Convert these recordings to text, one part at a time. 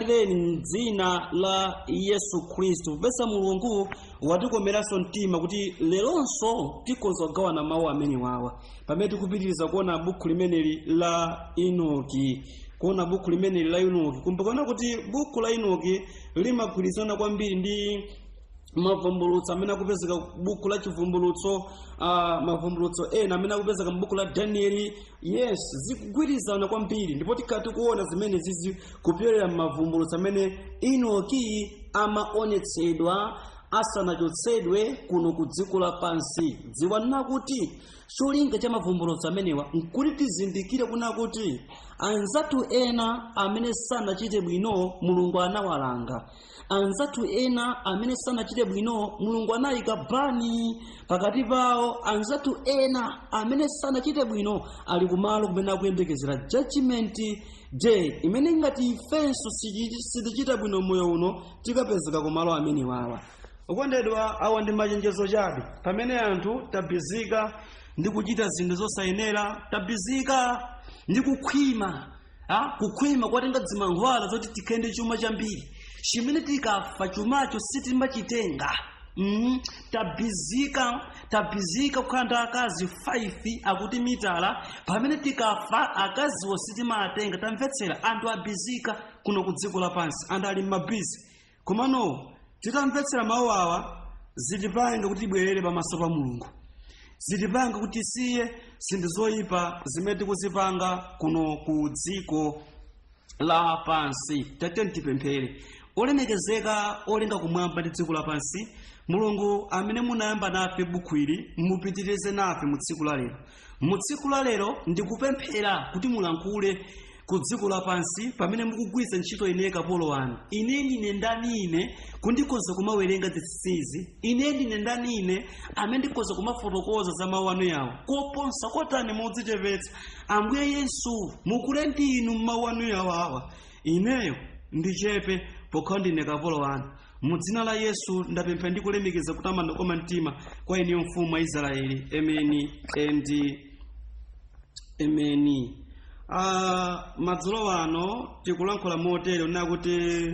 Ndikulandireni mdzina la Yesu Khristu. Popeza Mulungu watikomeranso mtima kuti leronso tikhoza kugawana mawu amenewawa pamene tikupitiriza kuona buku limeneli la Enoki, kuona buku limeneli la Enoki. Kumbukirani kuti buku la Enoki limagwirizana kwambiri ndi mavumbulutso amene akupezeka buku la Chivumbulutso, mavumbulutso ena amene akupezeka m'buku la Danieli. Yes, zikugwirizana kwambiri, ndipo tikhala tikuona zimene zizi kupyolera m'mavumbulutso amene Enoki amaonetsedwa asanachotsedwe kuno ku dziko lapansi. Dziwani kuti cholinga cha mavumbulutso amenewa nkuti tizindikire kuna kuti anzathu ena amene sanachite bwino Mulungu anawalanga. Anzathu ena amene sanachite bwino Mulungu anayika bani pakati pawo. Anzathu ena amene sanachite bwino ali kumalo kumene akuyembekezera judgment day, imene ngati ifenso sitichita bwino moyo uno tikapezeka kumalo amenewawa. Okondedwa, awa ndi machenjezo chabe. Pamene anthu tabizika ndi kuchita zinthu zosayenera, tabizika ndi kukhwima, kukhwima kwatenga dzimankhwala zoti tikhale ndi chuma chambiri chimene tikafa chumacho sitimachitenga. Tabizika kukhala ndi akazi 5 akuti mitala, pamene tikafa akaziwo sitimatenga. Tamvetsera, anthu abizika kuno ku dziko lapansi, anthu ali m'mabizi. Komano titamvetsera mawu awa, zitipange kuti tibwerere pamaso pa Mulungu, zitipange kuti tisiye zinthu zoyipa zimene tikuzipanga kuno ku dziko lapansi. Tatiyeni tipemphere. Olemekezeka olenga kumwamba ndi dziko lapansi, Mulungu amene munayamba nafe buku ili, mupitirize nafe mu tsiku la lero. Mu tsiku la lero ndikupemphera kuti mulankhule ku dziko lapansi pamene mukugwiritsa ntchito ine kapolo wanu. Ine ndine ndani ine kundikhoza kumawerenga zinsinsi? Ine ndine ndani ine amene ndikhoza kumafotokoza za mawu anu yawo? Koposa kotani modzichepetsa, Ambuye Yesu, mukule ndi inu m'mawu anu yawo awa, ineyo ndichepe pokhala ndine kapolo wanu. Mu dzina la Yesu ndapempha ndi kulemekeza kutamanda kwa mtima kwa inuyo Mfumu wa Israeli. Amen and amen. Madzulo ano tikulankhula motere nakuti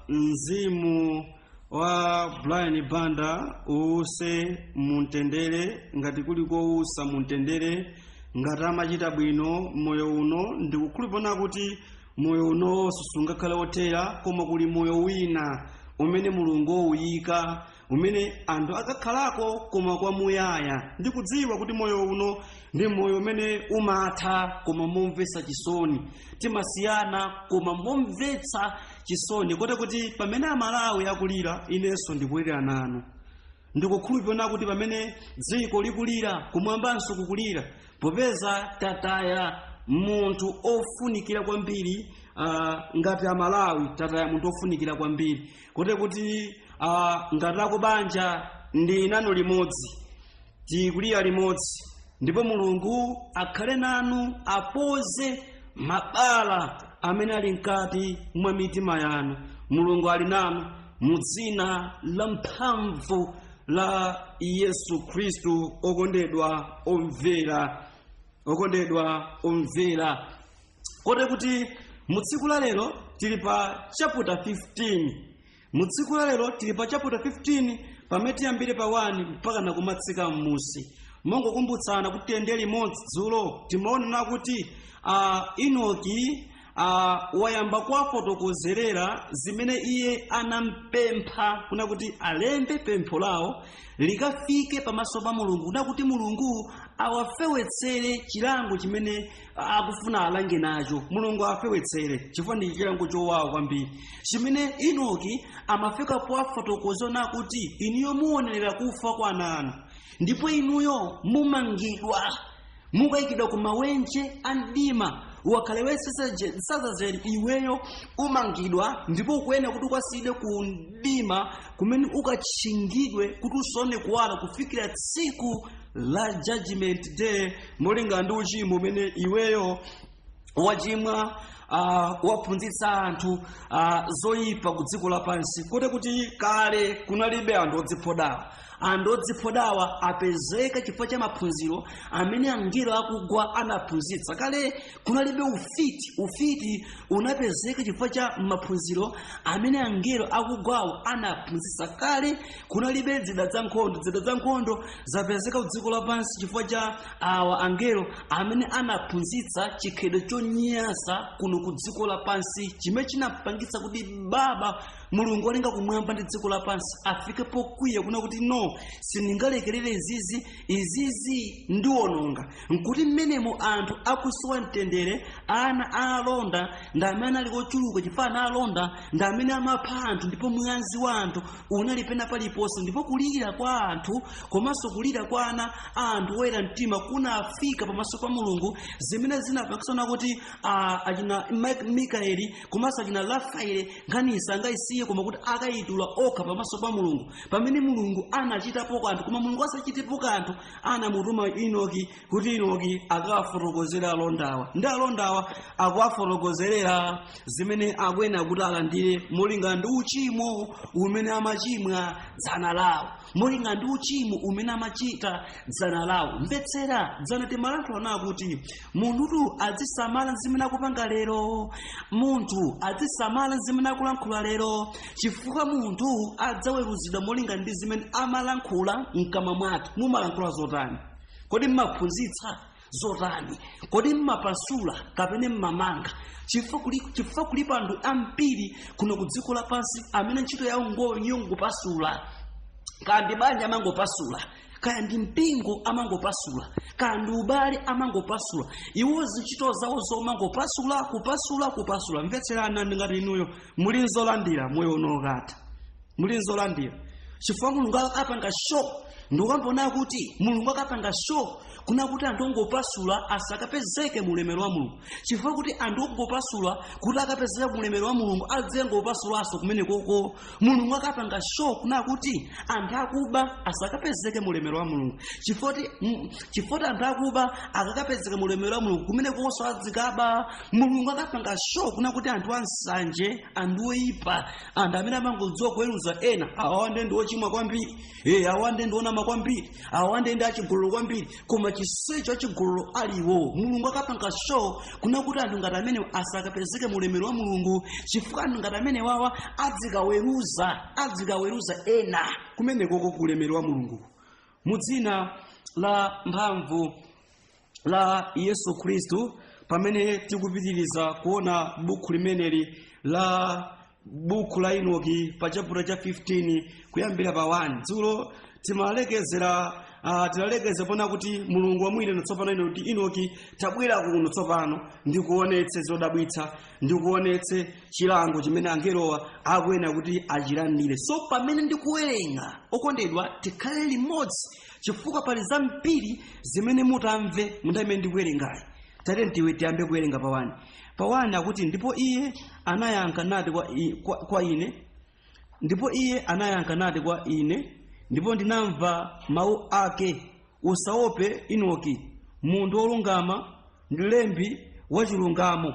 mzimu wa Brian Banda uwuse mumtendere, ngati kuli kowusa mumtendere, ngati amachita bwino moyo uno. Ndikukhulupirira kuti moyo unonso sungakhale wothera, koma kuli moyo wina umene Mulungu wowuyika umene anthu akakhalako koma kwamuyaya. Ndikudziwa kuti moyo uno ndi moyo umene umatha, koma momvetsa chisoni timasiyana, koma momvetsa chisoni kote kuti pamene Amalawi akulira, inenso ndikulira nanu. Ndikukhulupirira kuti pamene dziko likulira, kumwambanso kukulira, popeza tataya munthu ofunikira kwambiri. Ngati Amalawi tataya munthu ofunikira kwambiri, kote kuti ngati akubanja ndi nanu limodzi, tikulira limodzi, ndipo Mulungu akhale nanu, apoze mabala amene ali mkati mwa mitima yanu. Mulungu ali nanu mu dzina la mphamvu la Yesu Khristu. Okondedwa omvera, okondedwa omvera, kote kuti mu tsiku la lero tili pa chapter 15. Mu tsiku la lero tili pa chapter 15, pamene tiyambire pa 1 mpaka nakumatsika m'musi. Mongokumbutsana kuti tiyende limodzi, dzulo timaonana kuti Enoki wayamba kuwafotokozerera zimene iye anampempha kuna kuti alembe pempho lawo likafike pamaso pa Mulungu, kuna kuti Mulungu awafewetsere chilango chimene akufuna alange nacho. Mulungu awafewetsere chifukwa ndi chilango chowawa kwambiri chimene Enoki amafika powafotokozera kuti inuyo muonerera kufa kwa ana anu, ndipo inuyo mumangidwa, mukayikidwa ku mawenje a mdima wakhale sazazeri. Iweyo umangidwa ndipo ukuyenera kuti ukasiyidwe ku mdima kumene ukatchingidwe kuti usaone kuwala kufikira tsiku la judgment day, molingana ndi uchimo umene iweyo wachimwa, waphunzitsa anthu zoyipa ku dziko lapansi. Kote kuti kale kunalibe anthu odziphodawa. Anthu odziphodawa apezeka chifukwa cha maphunziro amene angelo akugwa anaphunzitsa. Kale kunalibe ufiti. Ufiti unapezeka chifukwa cha maphunziro amene angelo akugwawo anaphunzitsa. Kale kunalibe zida za nkhondo. Zida za nkhondo zapezeka ku dziko lapansi chifukwa cha awa angelo amene anaphunzitsa chikhalidwe chonyansa kuno ku dziko lapansi, chimene chinapangitsa kuti Baba Mulungu walenga kumwamba ndi dziko lapansi afike pokwiya kuna kuti, "No, sindingalekerere izizi, izizi ndiwononga." Nkuti mmenemo anthu akusowa mtendere. Ana a alonda ndi amene ali ochuluka, chifukwa ana alonda ndi amene amapha anthu, ndipo mwazi wa anthu unali pena paliponse, ndipo kulira kwa anthu komanso kulira kwa ana a anthu oyera mtima kunafika pamaso pa Mulungu, zimene zinapangitsana kuti achina Mikaeli komanso achina Rafaele nkhani sangayisiye, koma kuti akayitula okha pamaso pa Mulungu. Pamene Mulungu anachitapo kanthu, koma Mulungu asachitepo kanthu, anamutuma Enoki kuti Enoki akawafotokozera alondawa, ndi alondawa akuwafotokozerera zimene akuyenera kuti alandire molingana ndi uchimo umene amachimwa dzana lawo, molingana ndi uchimo umene amachita dzana lawo. Mvetsera, dzana timalankhula kuti munthutu azisamala zimene akupanga lero, munthu azisamala zimene akulankhula lero, chifukwa munthu adzaweruzidwa molingana ndi zimene amalankhula mkamwa mwake. Mumalankhula zotani? Kodi mmaphunzitsa zotani? Kodi mmapasula kapena mmamanga? Chifukwa kulipo anthu ambiri kuno ku dziko lapansi amene ntchito yawo yongopasula. Kaya ndi banja amangopasula, kaya ndi mpingo amangopasula, kaya ndi ubale amangopasula. Iwo zintchito zawo zomangopasula, kupasula, kupasula. Mvetserani, ngati inuyo muli nzolandira moyo uno ukatha, muli nzolandira, chifukwa Mulungu apanga show. Ndikambona kuti Mulungu akapanga show kuna kuti anthu ongopasula asakapezeke mu ulemerero wa Mulungu, chifukwa kuti anthu ongopasula kuti akapezeke mu ulemerero wa Mulungu, adzengopasulanso kumene koko. Mulungu akapanga show kuna kuti anthu akuba asakapezeke mu ulemerero wa Mulungu, chifukwa kuti anthu akuba akakapezeka mu ulemerero wa Mulungu, kumene kokonso adzikaba. Mulungu akapanga show kuna kuti anthu ansanje, anthu oyipa, anthu amene amangodziwa kuweruza ena, awa ndi ochimwa kwambiri, awa ndi onama kwambiri, awa ndi achigololo kwambiri, koma chisecho achigololo aliwo. Mulungu akapanga show kuna kuti anthu ngati amene asakapezeke mu ulemerero wa Mulungu, chifukwa anthu ngati amene wawa adzikaweruza ena kumenekoko ku ulemerero wa Mulungu. Mu dzina la mphamvu la Yesu Khristu, pamene tikupitiriza kuona buku limeneli la Buku la Enoki pa chapter cha 15 kuyambira pa 1, dzulo timalekezera, tinalekeza pona kuti Mulungu wamuyitana tsopano Enoki: "Enoki, tabwera kuno tsopano, ndikuonetse zodabwitsa, ndikuonetse chilango chimene angelowa akuyenera kuti achilandire." So pamene ndikuwerenga, okondedwa, tikhale limodzi, chifukwa pali zambiri zimene mutamve munthawi imene ndikuwerengayi. Tate ntiwe tiyambe kuwerenga pa 1. Pa 1 akuti, "Ndipo iye anayankha nati kwa ine, ndipo iye anayankha nati kwa ine, ndipo ndinamva mawu ake, 'Usaope, Enoki, munthu wolungama ndi lembi wachilungamo.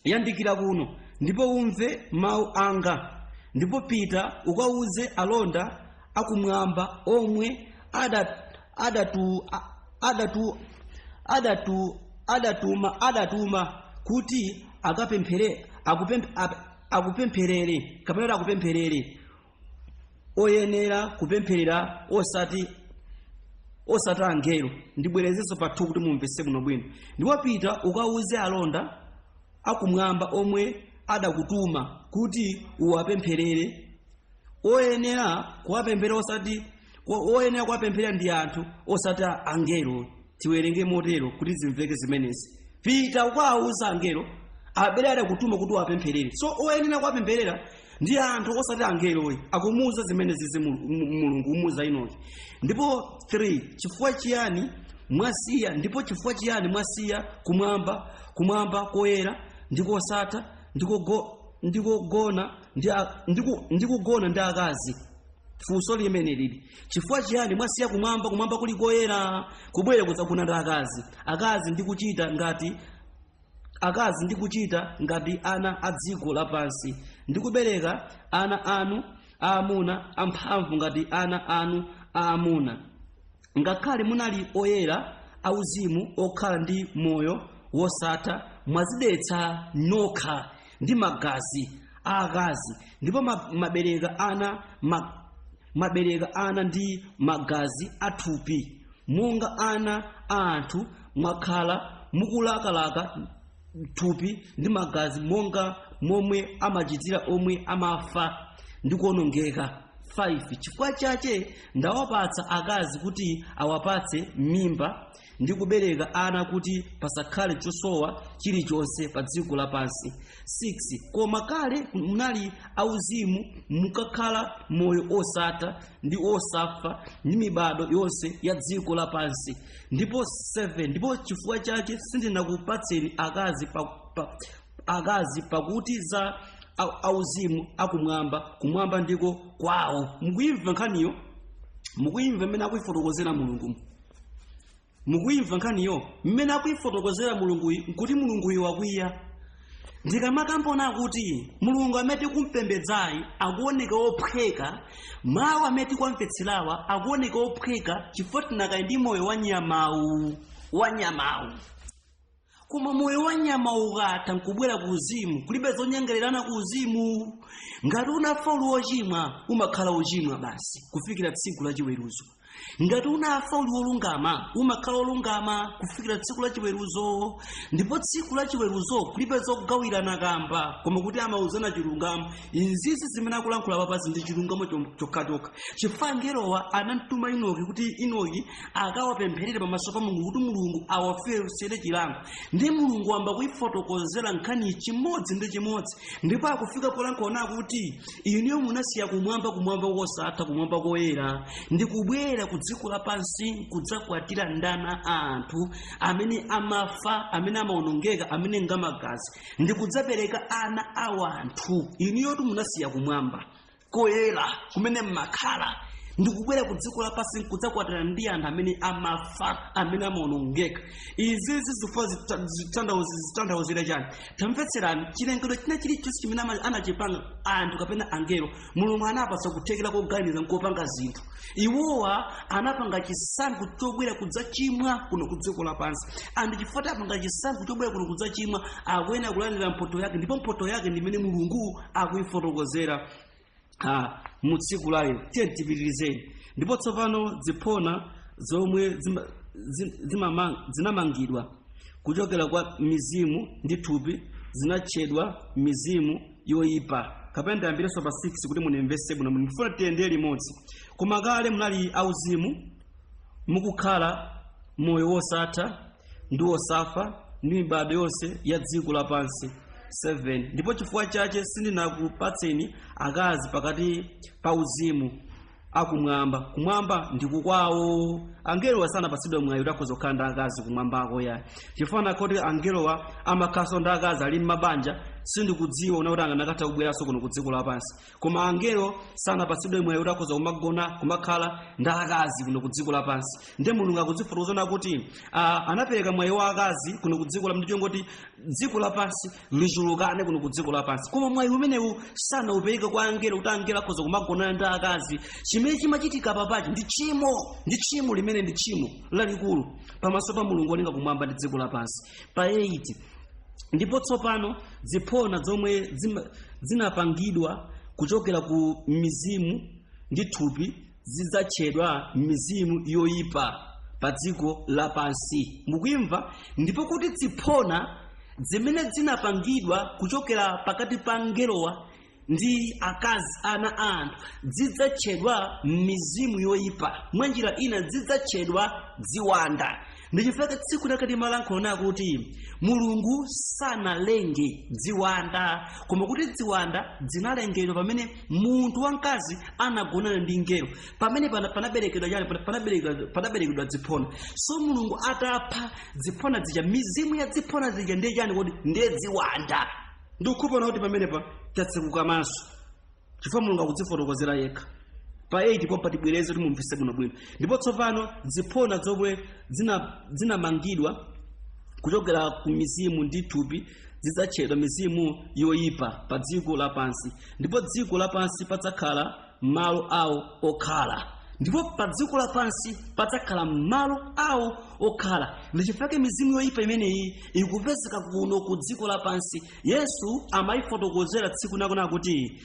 Yandikira kuno ndipo umve mawu anga. Ndipo pita ukawuze alonda akumwamba omwe adatu adatu adatu adatuma adatuma kuti akapemphere akupempherere kapena kuti akupempherere, oyenera kupempherera, osati angelo." Ndibwerezenso pa 2 kuti mumvetse bwinobwino. "Ndipo pita ukawuze alonda akumwamba omwe adakutuma kuti uwapempherere, oyenera kuwapempherera, osati oyenera kuwapempherera ndi anthu, osati angelo." Tiwerenge motero kuti zimveke zimenezi. Pita ukawauza angelo abere adakutuma kuti uwapempherere. So oyenera kuwapempherera ndi anthu, osati angeloyi. Akumuuza zimenezi Mulungu, umuuza Enoki. Ndipo 3, "Chifukwa chiyani mwasiya, ndipo chifukwa chiyani mwasiya kumwamba, kumwamba koyera ndikosatha, ndikugona ndi akazi?" Funso limene lili, chifukwa chiyani mwasiya kumwamba, kumwamba kuli koyera, kubwera kudzagona ndi akazi, akazi ndi kuchita ngati ana a dziko lapansi, ndi kubereka ana anu aamuna amphamvu ngati ana anu aamuna. Ngakhale munali oyera auzimu okhala ndi moyo wosatha, mwazidetsa nokha ndi magazi a akazi, ndipo mabereka ana ndi magazi athupi monga ana a anthu. Mwakhala mukulakalaka thupi ndi magazi monga momwe amachitira omwe amafa ndi kuonongeka. 5 Chifukwa chache ndawapatsa akazi kuti awapatse mimba ndi kubereka ana, kuti pasakhale chosowa chilichonse pa dziko lapansi. 6 Koma kale munali auzimu, mukakhala moyo osatha ndi osafa ndi mibado yonse ya dziko lapansi. Ndipo 7 Ndipo chifukwa chache sindinakupatseni akazi akazi, pakuti za auzimu akumwamba, kumwamba ndiko kwawo. Mukuyimva nkhaniyo? Mukuyimva mmene akuifotokozera Mulungu? Mukuyimva nkhaniyo mmene akuifotokozera Mulunguyi? Nkuti Mulunguyi wakwiya. Ndikamakambona kuti Mulungu amene tikumpembedzayi akuoneka ophweka, mawu amene tikuwamvetserawa akuoneka ophweka, chifukwa tinakali ndi moyo wa nyamawu, wa nyamawu. Koma moyo wa nyama ukatha nkubwera ku uzimu, kulibe zonyengererana ku uzimu. Ngati unafa uli wochimwa, umakhala wochimwa basi kufikira tsiku la chiweruzo. Ngati unafa uli wolungama, umakhala wolungama kufikira tsiku la chiweruzo. Ndipo tsiku la chiweruzo kulibe zogawirana kamba, koma kuti amauzana chilungamo. Izizi zimene akulankhula papazi ndi chilungamo chokhachokha, chifukwa angelowa anamtuma Inoki kuti Inoki akawapempherere pamaso pa Mulungu kuti Mulungu awafewetsere chilango. Ndi Mulungu wamba kuifotokozera nkhani chimodzi ndi chimodzi, ndipo akufika polankhula kuti inuyo munasiya kumwamba, kumwamba kosatha, kumwamba koyera, ndi kubwera ku dziko lapansi kudzakwatira ndana a anthu amene amafa, amene amaonongeka, amene ngamagazi, ndi kudzapereka ana a wanthu. Inuyotu munasiya kumwamba koyera kumene mmakhala ndikubwera ku dziko lapansi kudzakwatira ndi anthu amene amafa, amene amaonongeka. Izi zizifuna zitanthauzira chani? Tamvetserani, chilengedwe china chilichonse chimene anachipanga, anthu kapena angelo, Mulungu anapatsa kuthekera koganiza nkopanga zinthu. Iwowa anapanga chisankho chobwera kudzachimwa kuno ku dziko lapansi, and chifukwa apanga chisankho chobwera kuno kudzachimwa, akuyenera kulandira mphotho yake, ndipo mphotho yake ndi imene Mulungu akuifotokozera mu tsiku la lero. Tiye tipitirizeni. Ndipo tsopano ziphona zomwe zinamangidwa kuchokera kwa mizimu ndi thupi zinatchedwa mizimu yoyipa. Kapena ndiyambirenso pa 6 kuti munimvetse bwino, ndifuna tiyendere limodzi. Koma kale munali auzimu, mukukhala moyo wosatha ndi wosafa ndi mibado yonse ya dziko lapansi. 7 Ndipo chifukwa chache sindinakupatseni akazi pakati pa uzimu akumwamba, kumwamba ndikukwawo. Angelowa sanapatsidwe mwayi kuti akhoza kukhala ndi akazi kumwambako yayi, chifukwa kuti angelowa amakhalanso ndi akazi, ali m'mabanja. Sindikudziwa una kuti anganakatha kubweranso kuno ku dziko lapansi, koma angelo sanapatsidwe mwayi kuti akhoza kumagona, kumakhala ndi akazi kuno ku dziko lapansi. Ndiye Mulungu akudzifotokozana kuti anapereka mwayi wa akazi kuno ku dziko la ndichongoti dziko lapansi lichulukane kuno ku dziko lapansi, koma mwayi umenewu sanaupereke kwa angelo kuti angelo akhoza kumagonana ndi akazi. Chimene chimachitika papachi ndi tchimo, ndi tchimo limene ndi tchimo lalikulu pamaso pa Mulungu wolenga kumwamba ndi dziko lapansi. Pa 8, ndipo tsopano ziphona zomwe zinapangidwa kuchokera ku mizimu ndi thupi zidzatchedwa mizimu yoyipa pa dziko lapansi. Mukuimva? Ndipo kuti ziphona zimene zinapangidwa kuchokera pakati pa angelowa ndi akazi, ana a anthu, zidzatchedwa mizimu yoyipa, mwa njira ina zidzatchedwa ziwanda. Ndi chifukwa tsiku lakati malankhula kuti Mulungu sanalenge ziwanda, koma kuti ziwanda zinalengedwa pamene munthu wamkazi anagonana ndi ngelo. Pamene panaberekedwa chani? Panaberekedwa ziphona. So Mulungu atapha ziphona zija, mizimu ya ziphona zija ndiye chani kodi? Ndiye ziwanda. Ndikukhulupirira kuti pamenepa tatsekuka maso, chifukwa Mulungu akudzifotokozera yekha. Pa 8 pompa tibwereze kuti mumvetse bwinobwino. Ndipo tsopano ziphona zomwe zinamangidwa kuchokera ku mizimu ndi thupi zidzatchedwa mizimu yoyipa pa dziko lapansi, ndipo dziko lapansi padzakhala malo awo okhala. Ndipo pa dziko lapansi padzakhala malo awo okhala. Ndi chifukwa mizimu yoyipa imeneyi ikupezeka kuno ku dziko lapansi. Yesu amayifotokozera tsiku nakona kuti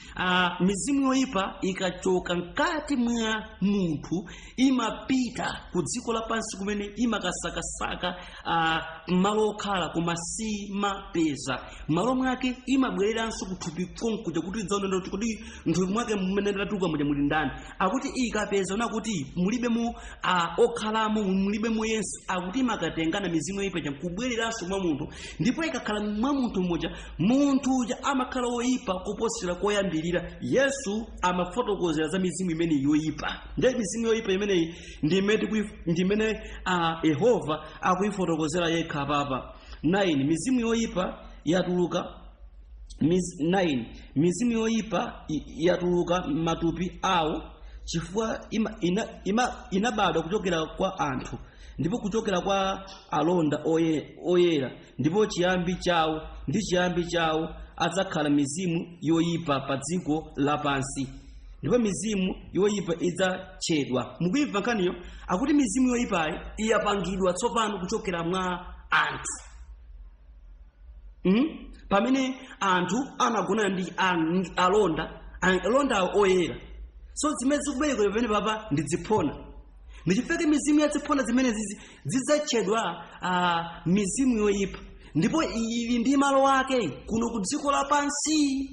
mizimu yoyipa ikachoka mkati mwa munthu imapita ku dziko lapansi kumene imakasakasaka malo okhala, koma simapeza. Malo mwake imabwereranso kuthupi konkuja kuti idzaonera kuti kodi mthupi mwake mmene ndatuluka muja muli ndani. Akuti ikapeza ona kuti mulibemo okhalamo, mulibemo Yesu, akuti imakatengana mizimu yoyipa ija kubwereranso mwa munthu. Ndipo ikakhala mwa munthu muja, munthu uja amakhala woyipa kuposera koyambirira. Yesu amafotokozera za mizimu imeneyi yoyipa. Ndiye mizimu yoyipa imeneyi ndi imene Yehova akuyifotokozera yekha papa. 9 Mizimu yoyipa yatuluka 9 Mizimu yoyipa yatuluka matupi awo chifukwa inabadwa kuchokera kwa anthu ndipo kuchokera kwa alonda oyera, ndipo chiyambi chawo ndi chiyambi chawo adzakhala mizimu yoyipa pa dziko lapansi, ndipo mizimu yoyipa idzatchedwa. Mukuimva nkhaniyo? Akuti mizimu yoyipayi iyapangidwa tsopano kuchokera mwa anthu. Pamene anthu anagonana ndi alonda, alonda awo oyera, so zimene zikuberekedwa pamene papa ndi ziphona. Ndichifukwa mizimu ya ziphona zimene zizi zidzatchedwa mizimu yoyipa, ndipo ili ndi malo ake kuno ku dziko lapansi.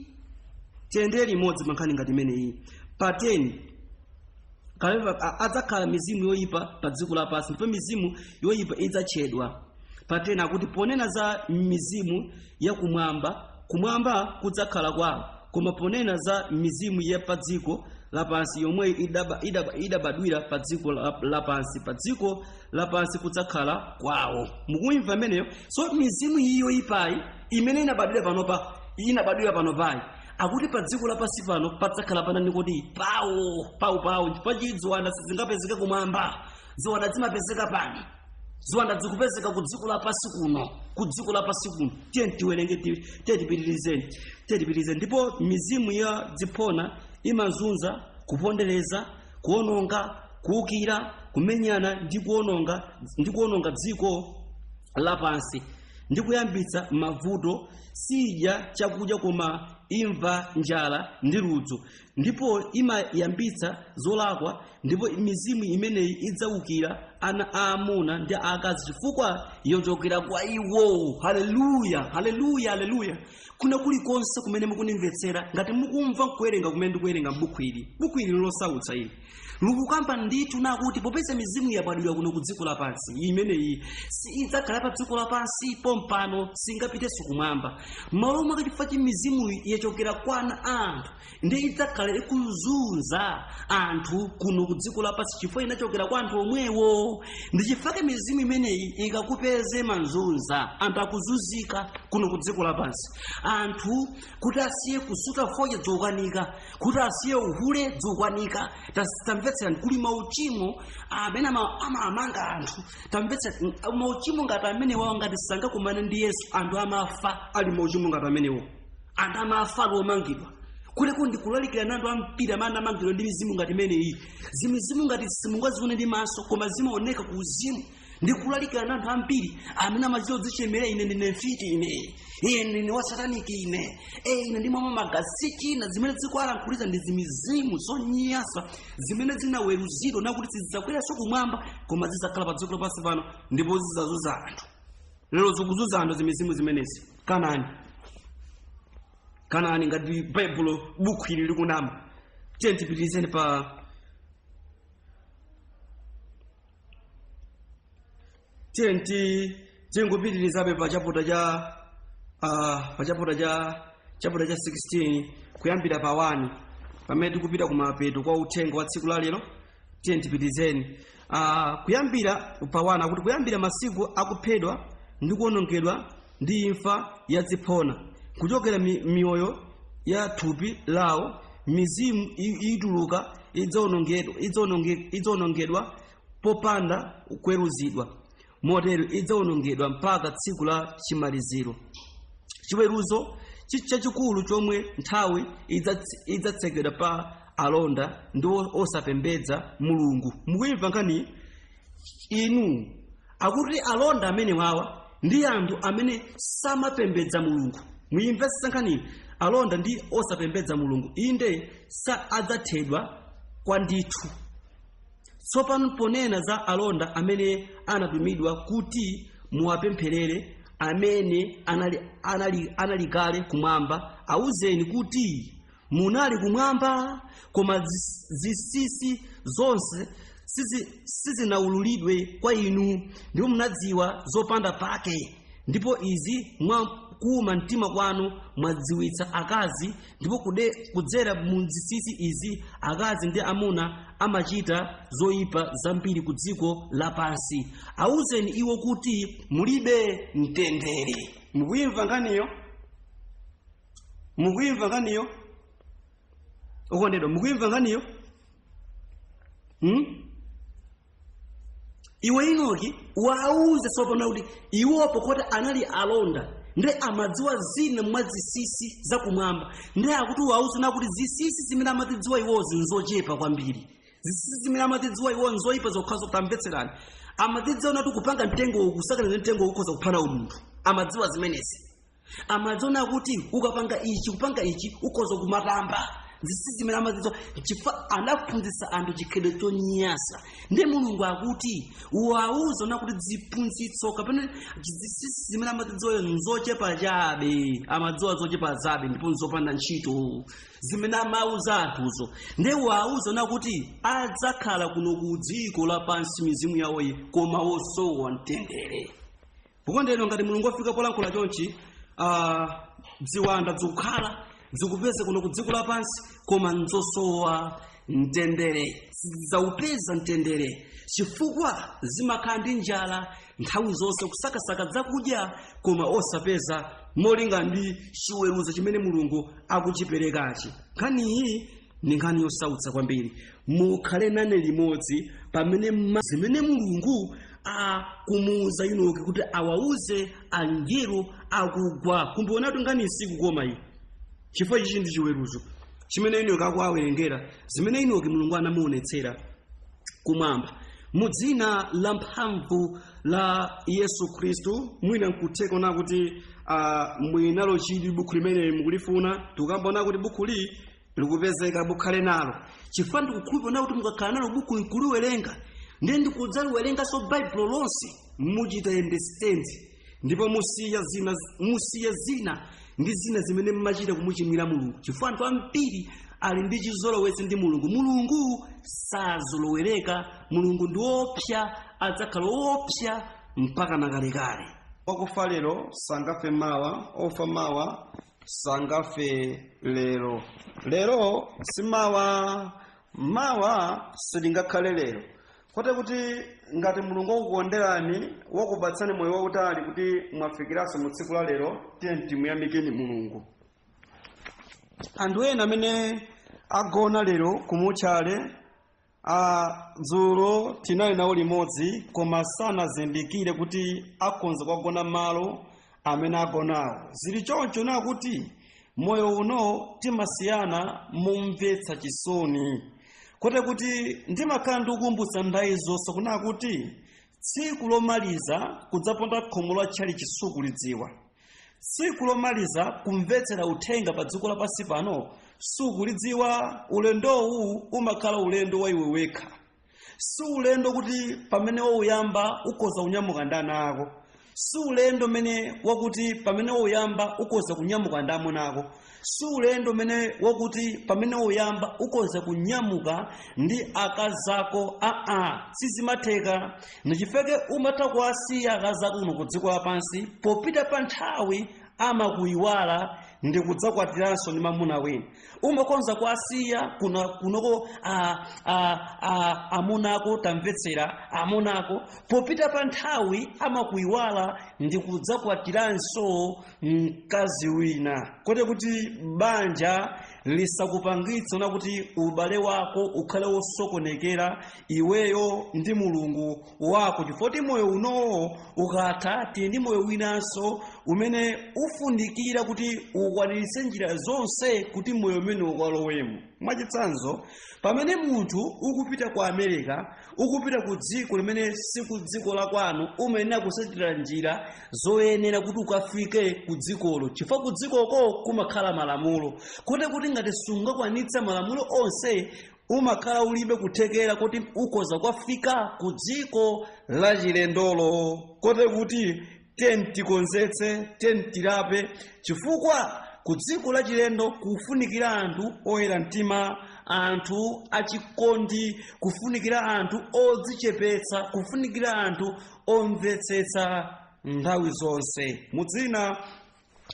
Tiyendere limodzi pa nkhani ngati imeneyi. Pa 10 kaleva adzakhala mizimu yoyipa pa dziko lapansi, ndipo mizimu yoyipa idzatchedwa. Pa 10 akuti ponena za mizimu yakumwamba, kumwamba kudzakhala kwawo, koma ponena za mizimu ya pa dziko lapansi yomwe idabadwira pa dziko lapansi, pa dziko lapansi kudzakhala kwawo. Mukuimva imeneyo? So mizimu iyi yoyipayi imene inabadwira panopa, inabadwira panopayi, akuti pa dziko lapansi pano padzakhala panani kuti pawo pawo pawo. Chifukwa ziwanda sizingapezeke kumwamba, ziwanda zimapezeka pano, ziwanda zikupezeka ku dziko lapansi kuno, ku dziko lapansi kuno. Tiye tiwerenge, tiye tipitirizeni, tiye tipitirizeni. Ndipo mizimu ya ziphona imazunza, kupondereza, kuononga, kuwukira, kumenyana ndi kuononga dziko lapansi ndi kuyambitsa mavuto. Sidya chakudya koma imva njala ndi ludzu, ndipo imayambitsa zolakwa. Ndipo mizimu imeneyi idzawukira ana aamuna ndi aakazi chifukwa yochokera kwa iwo. Haleluya, haleluya, haleluya! Kuna kulikonse kumene mukundimvetsera, ngati mukumva nkuwerenga kumene ndikuwerenga m'buku ili, buku ili losautsa ili likukamba ndithu nakuti popeza mizimu yabadwira kuno ku dziko lapansi, imeneyi si idzakhala pa dziko lapansi pompano, singapitenso kumwamba. Malo mwake, chifukwa chi mizimu yachokera kwa ana a anthu, ndi idzakhala ikuzunza anthu kuno ku dziko lapansi chifukwa inachokera kwa anthu omwewo. Ndi chifukwa mizimu imeneyi ikakupeze manzunza anthu, akuzunzika kuno ku dziko lapansi. Anthu kuti asiye kusuta fodya zikukanika, kuti asiye uhule zikukanika. Tamvetserani, kuli mauchimo amene amamanga anthu. Tamvetserani, mauchimo ngati amenewo ngati sangakumane ndi Yesu, anthu amafa ali mauchimo ngati amenewo. Anthu amafa ali omangidwa. Kuleko ndikulalikira na anthu ambiri amene amangidwa ndi mizimu ngati imeneyi. Zimizimu ngati simungazione ndi maso, koma zimaoneka ku uzimu. Ndikulalikira na anthu ambiri amene amachita kudzichemera, ine ndine mfiti, ine ine ndine wa sataniki, ine ine ndimamwa magazi. China zimene zikuwalankhulitsa ndi zimizimu zonyasa zimene zinaweruzidwa nakuti sizidzakweranso kumwamba, koma zidzakhala pa dziko lapansi pano ndipo zidzazunza anthu. Lero zikuzunza anthu zimizimu zimenezi. Kanani, kanani ngati Baibulo buku ili likunama. Tiye tipitirizeni pa tiye tingopitirizabe pa chaputa cha pa chaputa cha 16 kuyambira pa 1, pamene tikupita kumapeto kwa uthenga wa tsiku la lero. Tiye tipitirizeni kuyambira pa 1. Akuti kuyambira masiku akuphedwa ndi kuwonongedwa ndi imfa ya ziphona kuchokera miyoyo ya thupi lawo, mizimu ituluka idzawonongedwa popanda kuweruzidwa. Motero idzawonongedwa mpaka tsiku la chimaliziro, chiweruzo chachikulu chomwe nthawi idzatsekedwa pa alonda ndi osapembedza Mulungu. Mukuyimva nkhani inu? Akuti alonda amene wawa ndi anthu amene samapembedza Mulungu. Muyimvetsetsa nkhani? Alonda ndi osapembedza Mulungu, inde sa adzathedwa kwa ndithu. Tsopano ponena za alonda amene anatumidwa kuti muwapempherere, amene anali kale kumwamba, awuzeni kuti munali kumwamba, koma zinsinsi zonse sizinawululidwe kwa inu, ndipo munadziwa zopanda pake, ndipo izi mwa kuuma mtima kwanu mwadziwitsa akazi. Ndipo kudzera mu zinsinsi izi akazi ndi amuna amachita zoyipa zambiri ku dziko lapansi. Awuzeni iwo kuti mulibe mtendere. Mukuyimva nkhaniyo? Mukuyimva nkhaniyo, okondedwa? Mukuyimva nkhaniyo? Iwe Inoki, wauze tsopano kuti iwopo kuti anali alonda ndi amadziwa zina mwa zinsinsi zakumwamba, ndi akuti wauze na kuti zinsinsi zimene amazidziwa iwozi nzochepa kwambiri. Zinsinsi zimene amazidziwa iwo nzoyipa zokhazo. Tamvetserani, amazidziwa nati kupanga mtengo uku, kusakaniza mtengo ukhoza kuphana umunthu. Amadziwa zimenezi. Amadziona kuti ukapanga ichi, kupanga ichi, ukhoza kumatamba. Zinsinsi zimene amazidziwa, chifukwa anaphunzitsa anthu chikhalidwe chonyasa. Ndi Mulungu akuti wauza na kuti ziphunzitso kapena zinsinsi zimene amazidziwayo nzochepa chabe. Amadziwa zochepa zabe ndipo nzopanda ntchito zimene amauza anthuzo. Ndi wauza na kuti adzakhala kuno ku dziko lapansi mizimu yawoyi, koma wosowa mtendere. Kukondedwa, ngati Mulungu wafika polankhula chonchi, ziwanda zikukhala zikupeza kuno ku dziko lapansi, koma nzosowa mtendere. Zaupeza mtendere chifukwa zimakhala ndi njala nthawi zonse, kusakasaka zakudya koma osapeza, molinga ndi chiweruzo chimene Mulungu akuchiperekachi. Nkhaniyi ndi nkhani yosautsa kwambiri. Mukhale nane limodzi pamene zimene Mulungu akumuuza Inoki kuti awauze angelo akugwa. Kumbuonatu nkhani sikukoma iyi, chifukwa ichi ndi chiweruzo chimene Inoki akuwawerengera, zimene Inoki Mulungu anamuonetsera kumwamba. Mu dzina la mphamvu la Yesu Khristu, mwina nkutheka ona kuti mwinalo chili buku limene mukulifuna. Tikambona kuti bukuli likupezeka, bukhale nalo, chifukwa ndikukhulupirira kuti mukakhala nalo buku nkuliwerenga, ndiye ndikudzaliwerenganso Baibulo lonse, muchita understand ndipo musiya zina ndi zina zimene mmachita kumuchimwira Mulungu, chifukwa anthu ambiri ali ndi chizolowezi ndi Mulungu. Mulungu sazolowereka. Mulungu ndi woopsa, adzakhala woopsa mpaka nakalekale. Wakufa lero sangafe mawa, ofa mawa sangafe lero. Lero si mawa, mawa silingakhale lero. Kote kuti ngati Mulungu wakukonderani, wakupatsani moyo wautali kuti mwafikiranso mu tsiku la lero, tiye timuyamikeni Mulungu. Anthu ena amene agona lero kumutchale, dzulo tinali nawo limodzi, koma sanazindikire kuti akonza kugona malo amene agonawo. Zili choncho nakuti moyo uno timasiyana momvetsa chisoni, kote kuti ndimakhala ndikukumbutsa nthawi zonse kunena kuti tsiku lomaliza kudzaponda khomo la tchalitchi sukulidziwa, tsiku lomaliza kumvetsera uthenga pa dziko lapansi pano sukulidziwa. Ulendowu umakhala ulendo wa iwe wekha, si ulendo kuti pamene wauyamba ukhoza kunyamuka ndi ana ako, si ulendo mene wakuti pamene wauyamba ukhoza kunyamuka ndi amuna ako, si ulendo mene wakuti pamene wauyamba ukhoza kunyamuka ndi akazako. Aa, sizimatheka. Ndichifukwa umatha kuwasiya akazako kuno ku dziko lapansi, popita pa nthawi amakuyiwala ndi kudzakwatiranso ndi mamuna wina. Umakonza kuwasiya kunoko amunako, tamvetsera, amunako, popita pa nthawi amakuyiwala ndi kudzakwatiranso mkazi wina, kote kuti banja Lisakupangitse na kuti ubale wako ukhale wosokonekera iweyo ndi Mulungu wako, chifukwa kuti moyo unowo ukatha, tili ndi moyo winanso umene ufunikira kuti ukwaniritse njira zonse kuti moyo umene ukalowemo. Mwachitsanzo, pamene munthu ukupita ku America, ukupita ku dziko limene si ku dziko la kwanu, umayenera kutsatira njira zoyenera kuti ukafike ku dzikolo, chifukwa ku dzikoko kumakhala malamulo, kuti ngati sungakwanitsa malamulo onse, umakhala ulibe kuthekera kuti ukhoza kukafika ku dziko la chilendolo. Kote kuti tiyeni tikonzetse, tiyeni tilape, chifukwa ku dziko la chilendo kufunikira anthu oyera mtima, anthu achikondi, kufunikira anthu odzichepetsa, kufunikira anthu omvetsetsa nthawi zonse. Mu dzina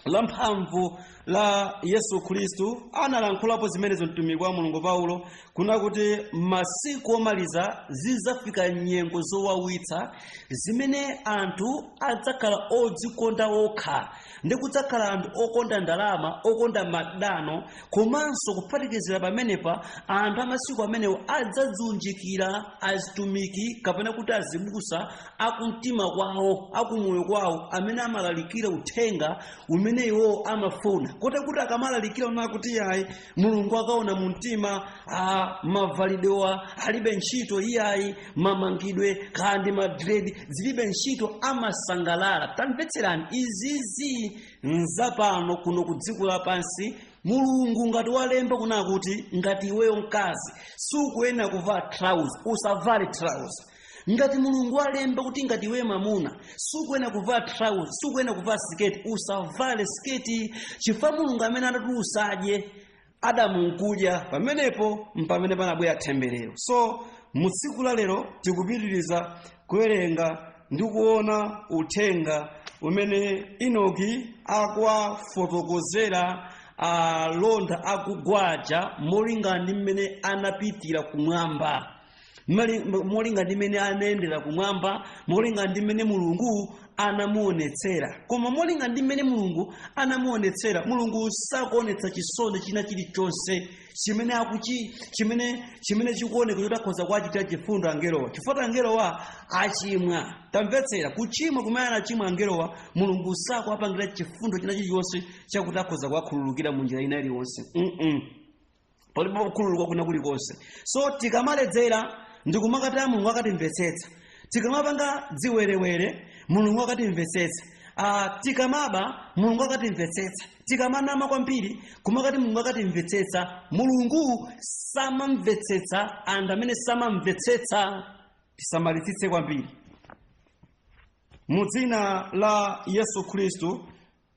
la mphamvu la Yesu Khristu, analankhulapo zimenezo mtumiki wa Mulungu Paulo, kuna kuti masiku omaliza zidzafika nyengo zowawitsa zimene anthu adzakhala odzikonda okha, ndi kudzakhala anthu okonda ndalama, okonda madano. Komanso kuphatikizira pamenepa, anthu amasiku amenewo adzadzunjikira azitumiki kapena kuti azibusa akumtima kwawo, akumoyo kwawo, amene amalalikira uthenga umene iwo amafuna. Kote kuti akamalalikira una kuti iyayi, Mulungu akaona mu mtima, mavalidwewa alibe ntchito, iyayi, mamangidwe kandi ma dread zilibe ntchito, amasangalala. Tamvetserani, izizi nzapano kuno ku dziko lapansi. Mulungu ngati walemba kuna kuti ngati iweyo mkazi sukuyenera kuvala trouser, usavale trouser. Ngati Mulungu walemba kuti ngati iweyo mamuna sukuyenera kuvala trouser, sukuyenera kuvala siketi, usavale siketi, chifukwa Mulungu amene anati usadye, Adamu nkudya, pamenepo mpamene panabwera temberero. So mu tsiku la lero tikupitiriza kuwerenga ndi kuona uthenga umene Enoki akuwafotokozera alonda akugwaja molingana ndi mmene anapitira kumwamba, molingana ndi mmene anayendera kumwamba, molingana ndi mmene Mulungu anamuonetsera. Koma molingana ndi mmene Mulungu anamuonetsera, Mulungu sakuonetsa chisoni china chilichonse chimene akuchi chimene chimene chikuoneka kuti akhoza kuwachitira chifundo angelowa, chifukwa angelowa achimwa. Tamvetsera, kuchimwa kumene anachimwa angelowa, Mulungu sakuwapangira chifundo china chilichonse chakuti akhoza kuwakhululukira mu njira ina iliyonse. Palibe kukhululuka kuna kulikonse. So tikamaledzera ndikumakati Mulungu akatimvetsetsa, tikamapanga dziwerewere Mulungu akatimvetsetsa, tikamaba Mulungu akatimvetsetsa, tikamanama kwambiri kumakati Mulungu akatimvetsetsa, Mulungu samamvetsetsa anthu amene samamvetsetsa. Tisamalitsitse kwambiri. Mu dzina la Yesu Khristu,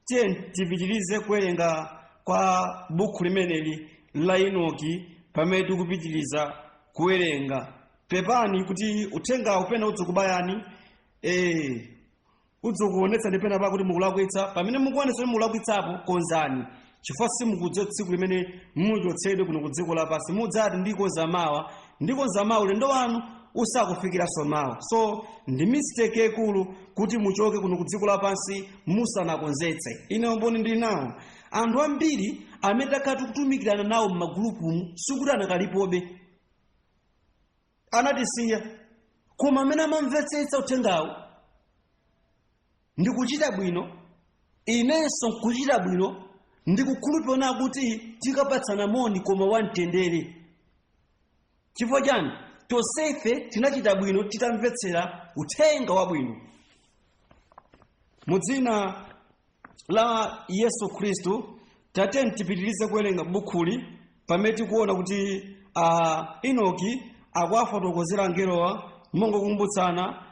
tiye tipitirize kuwerenga kwa buku limeneli la Enoki pamene tikupitiriza kuwerenga. Pepani kuti uthengawu pena udzukubayani, udzukuonetsa ndi pena pakuti mukulakwitsa. Pamene mukuonetsa kuti mukulakwitsapo, konzani, chifukwa simukudziwa tsiku limene muchotsedwe kuno ku dziko lapansi. Mudzati ndikonza mawa, ndikonza mawa, ulendo wanu usakufikiranso mawa. So ndi mistake yaikulu kuti muchoke kuno ku dziko lapansi musanakonzetse. Ine umboni ndili nawo, anthu ambiri amene takhala tikutumikirana nawo m'magulupumu sikuti anakalipobe, anatisiya. Koma amene amamvetsetsa uthengawo ndikuchita bwino, inenso nkuchita bwino, ndikukhulupirira kuti tikapatsana moni koma wamtendere. Chifukwa chani? Tonsefe tinachita bwino titamvetsera uthenga wabwino. Mu dzina la Yesu Khristu, tatiyeni tipitirize kuwerenga bukhuli pamene tikuona kuti Enoki akuwafotokozera angelowa. Mongokumbutsana,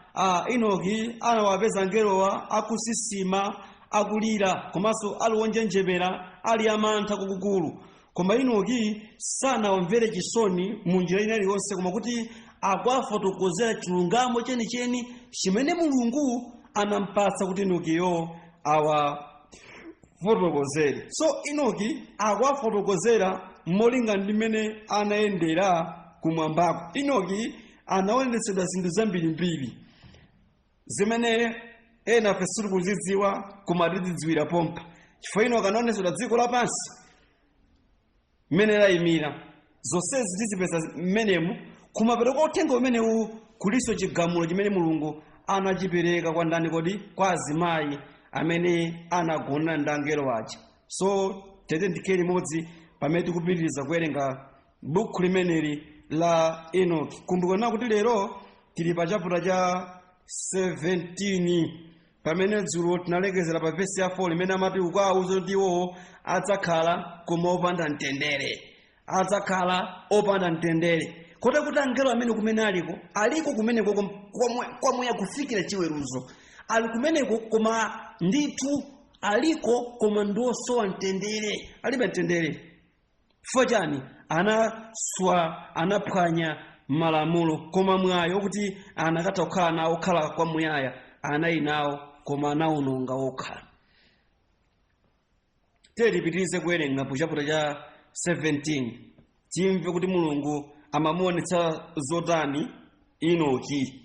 Enoki anawapeza angelowa akusisima, akulira, komanso ali wonjenjemera, ali amantha kukukulu. Koma Enoki sanawamvere chisoni mu njira ina iliyonse, koma kuti akuwafotokozera chilungamo chenicheni chimene Mulungu anampatsa kuti Enokiyo awafotokozere. So Enoki akuwafotokozera molingana ndi mmene anayendera kumwambako. Enoki anaonetsedwa zinthu zambirimbiri zimene ena afe sitikuzidziwa, koma tizidziwira pompa, chifukwa Enoki anaonetsedwa dziko lapansi. Mmene layimira, zonsezi tizipeza mmenemu. Kumapeto kwa uthenga umenewu kulinso chigamulo chimene Mulungu anachipereka kwa ndani kodi? Kwa azimayi amene anagona ndi angelo aja. So tete ndikhale limodzi pamene tikupitiriza kuwerenga buku limeneli la Enoki. Kumbukirani kuti lero tili pa chapter cha 17, pamene dzulo tinalekezera pa vesi ya 4 limene amati ukawauza kuti iwowo adzakhala koma opanda mtendere, adzakhala opanda mtendere. Kotero kuti angelo amene kumene aliko, aliko kumeneko kwamuyaya kufikira chiweruzo, ali kumeneko, koma ndithu aliko, koma ndiosowa mtendere, alibe mtendere. Chifukwa chani? Anaswa, anaphwanya malamulo, koma mwayi wokuti anakatha kukhala nawo, kukhala kwamuyaya, anali nawo, koma anawononga okha. Tiye tipitirize kuwerenga ku chapter cha 17, timve kuti Mulungu amamuonetsa zotani Enoki.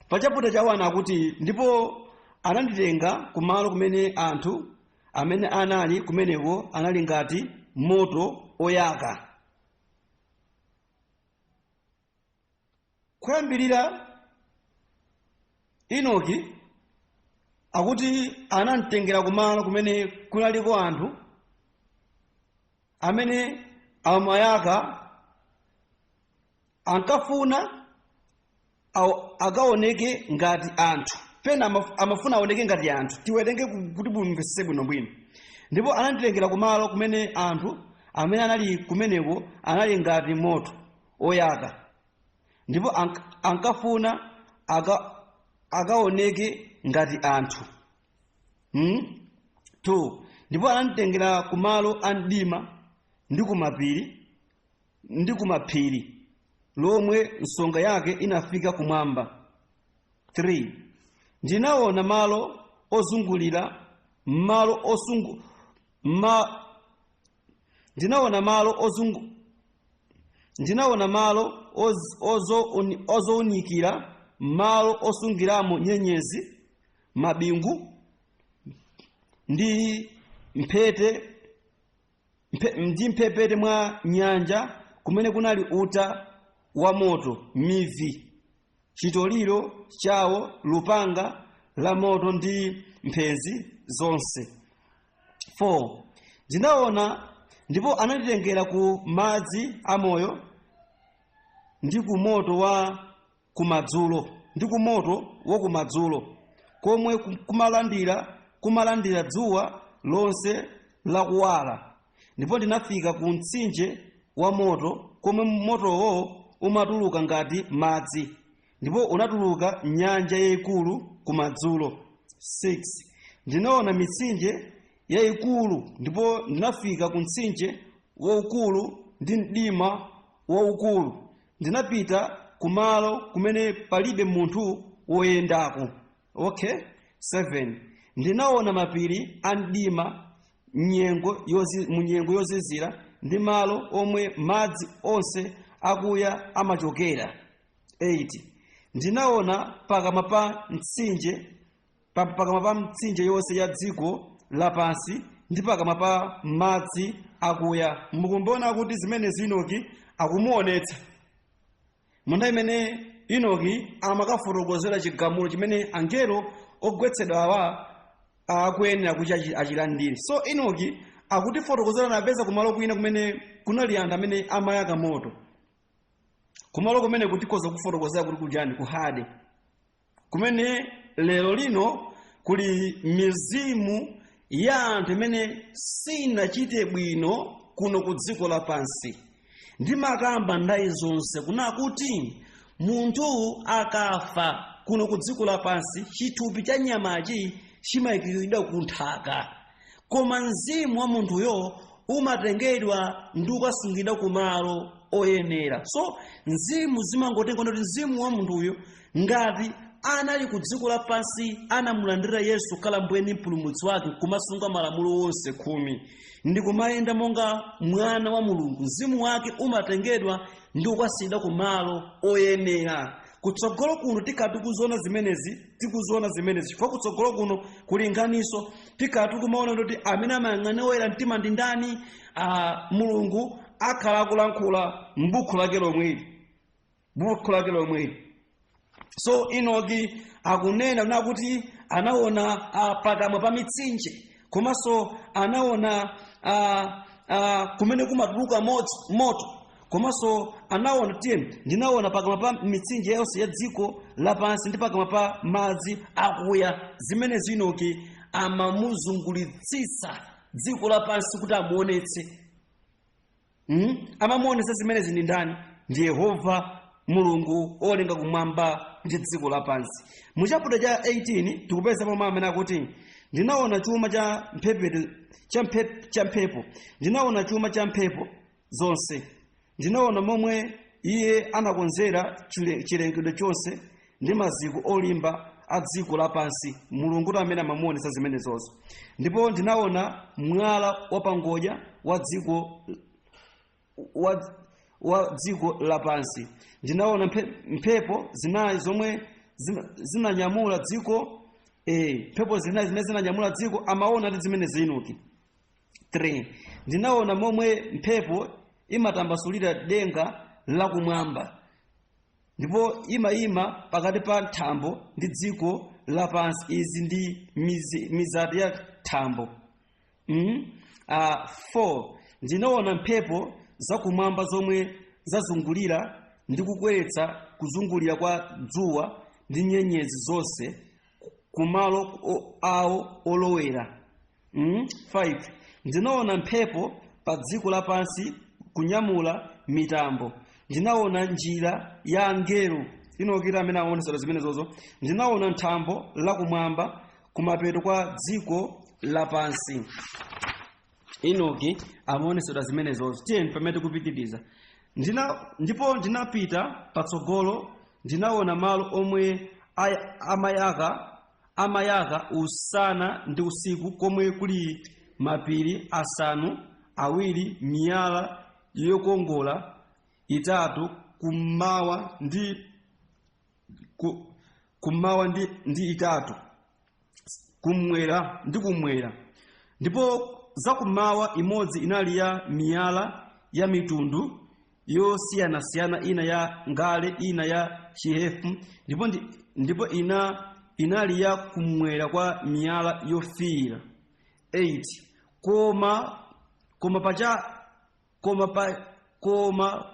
Pa chapter cha 1 akuti, "Ndipo ananditenga kumalo kumene anthu amene anali kumeneko anali ngati moto oyaka." Kuyambirira Enoki akuti anamtengera kumalo kumene kunaliko anthu amene amayaka, ankafuna akaoneke ngati anthu, pena amafuna aoneke ngati anthu. Tiwerenge kuti mumvetsetse bwinobwino. "Ndipo ananditengera kumalo kumene anthu amene anali kumeneko anali ngati moto oyaka, ndipo ankafuna akaoneke ngati anthu." 2 "Ndipo ananditengera kumalo a mdima ndi kumapiri ndi kumaphiri, lomwe nsonga yake inafika kumwamba. 3 Ndinaona malo ozungulira malo osungu ma, ndinaona malo ozungu ndinaona malo ozowunikira, malo osungiramo nyenyezi, mabingu ndi mphepete mwa nyanja, kumene kunali uta wa moto, mivi, chitoliro chawo, lupanga la moto ndi mphenzi zonse. 4 Ndinaona, ndipo ananditengera ku madzi amoyo ndi ku moto wa kumadzulo, ndi ku moto wa kumadzulo, komwe kumalandira dzuwa lonse lakuwala. Ndipo ndinafika ku mtsinje wa moto, komwe motowo umatuluka ngati madzi, ndipo unatuluka nyanja yayikulu kumadzulo. 6 Ndinaona mitsinje yayikulu, ndipo ndinafika ku mtsinje waukulu ndi mdima waukulu. Ndinapita kumalo kumene palibe munthu woyendako." Okay, 7 "Ndinaona mapiri a mdima mu nyengo yozizira, ndi malo omwe madzi onse akuya amachokera. 8 Ndinaona pakamwa pa mtsinje yonse ya dziko lapansi ndi pakamwa pa madzi akuya." Mukumbona kuti zimene Enoki akumuonetsa munda imene Enoki amakafotokozera chigamulo chimene angelo ogwetsedwa awa akuyenera kuti achilandire. So Enoki akutifotokozera napeza kumalo kwina kumene kunali anthu amene amayaka moto, kumalo kumene kutikhoza kufotokozera kuti kujani, ku Hade, kumene lero lino kuli mizimu ya anthu imene sinachite bwino kuno ku dziko lapansi. Ndimakamba ndayi zonse kuna kuti munthu akafa kuno ku dziko lapansi, chithupi cha nyamachi chimayikidwa ku nthaka, koma mzimu wa munthuyo umatengedwa ndi ukasungidwa kumalo oyenera. So mzimu zimangotenga kuti mzimu wa munthuyo, ngati anali ku dziko lapansi anamulandira Yesu kukhala mbuye ndi mpulumutsi wake, kumasunga malamulo onse 10 ndi kumayenda monga mwana wa Mulungu, mzimu wake umatengedwa ndi kukasiyidwa kumalo oyenera. Kutsogolo kuno tikhala tikuziona zimenezi, tikuziona zimenezi chifukwa kutsogolo kuno kuli nkhaniso. Tikhala tikumaona kuti amene amayang'ana oyera mtima ndi ndani. Mulungu akhala akulankhula m'buku lake lomweli, buku lake lomweli. So Enoki akunena kuna kuti anaona pakamwa pa mitsinje, komanso anaona kumene kumatuluka moto, komanso anaona, tiye, ndinaona pakamwa pa mitsinje yonse ya dziko lapansi ndi pakamwa pa madzi akuya. Zimene Enoki amamuzungulitsitsa dziko lapansi kuti amuonetse. Amamuonetsa zimenezi ndi ndani? Ndi Yehova Mulungu olenga kumwamba ndi dziko lapansi. Mu chapter cha 18 tikupeza pomwe amene akuti, ndinaona chuma cha mphepete cha mphepo, ndinaona chuma cha mphepo zonse, ndinaona momwe iye anakonzera chilengedwe chonse ndi maziko olimba a dziko lapansi. Mulungu kuti amene amamuonetsa zimenezozo. Ndipo ndinaona mwala wapangodya wa dziko lapansi. Ndinaona mphepo zinayi zomwe zinanyamula dziko, mphepo zinayi zimene zinanyamula dziko. Amaona ndi zimene Enoki. 3 Ndinaona momwe mphepo imatambasulira denga lakumwamba, ndipo imayima pakati pa thambo ndi dziko lapansi. Izi ndi mizati ya thambo. 4 Ndinaona mphepo zakumwamba zomwe zazungulira ndi kukweretsa kuzungulira kwa dzuwa ndi nyenyezi zonse kumalo awo olowera. 5 Ndinaona mphepo pa dziko lapansi kunyamula mitambo. Ndinaona njira ya angelo. Enoki amene aonetsera zimenezozo. Ndinaona thambo lakumwamba kumapeto kwa dziko lapansi. Enoki amaonetsedwa zimenezozo. Tiyeni pamene tikupitiriza. Ndipo ndinapita patsogolo, ndinaona malo omwe amayaka usana ndi usiku, komwe kuli mapiri asanu awiri, miyala yokongola itatu kummawa ndi itatu kumwera ndi kumwera. Ndipo zakummawa imodzi inali ya miyala ya mitundu yosiyanasiyana, ina ya ngale, ina ya chihefu, ndipo ina inali ya kumwera kwa miyala yofiira. 8 koma pacha koma pa koma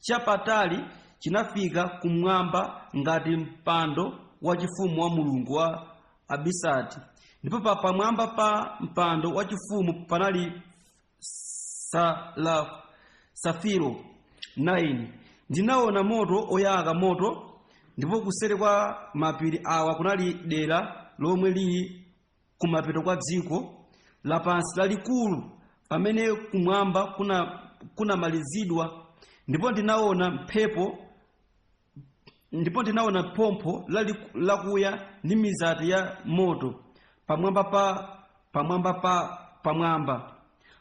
chapatali chinafika kumwamba ngati mpando wachifumu wa Mulungu wa abisati, ndipo pamwamba pa mpando wachifumu panali safiro. 9 Ndinaona moto oyaka moto, ndipo kuseri kwa mapiri awa kunali dera lomwe lili kumapeto kwa dziko lapansi lalikulu, pamene kumwamba kunamalizidwa. Ndipo ndinaona mphepo, ndipo ndinaona phompho lakuya ndi mizati ya moto pamwamba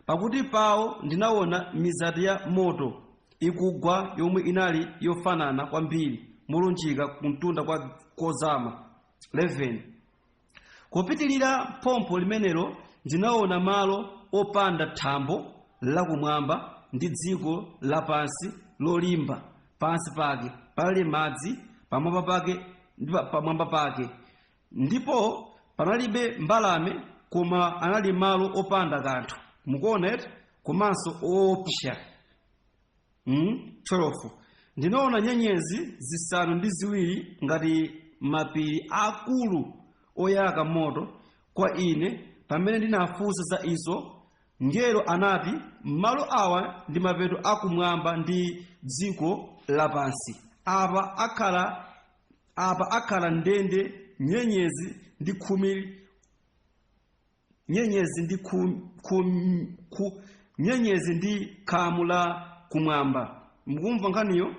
pakuti pawo. Ndinaona mizati ya moto ikugwa yomwe inali yofanana kwambiri molunjika kumtunda kwa kozama. 11 Kupitilira phompho limenelo ndinaona malo opanda thambo lakumwamba ndi dziko lapansi lolimba, pansi pake panali madzi, pamwamba pake ndi pamwamba pake, ndipo panalibe mbalame, koma anali malo opanda kanthu. Mukuona eti? Komanso woopsa. 12 Ndinaona nyenyezi zisanu ndi ziwiri ngati mapiri akulu oyaka moto kwa ine. Pamene ndinafunsa za izo, mngelo anati, malo awa ndi mapeto akumwamba ndi dziko lapansi. Apa akhala ndende nyenyezi ndi khumi, nyenyezi ndi nyenyezi ndi khamu la kumwamba. Mukumva nkhaniyo?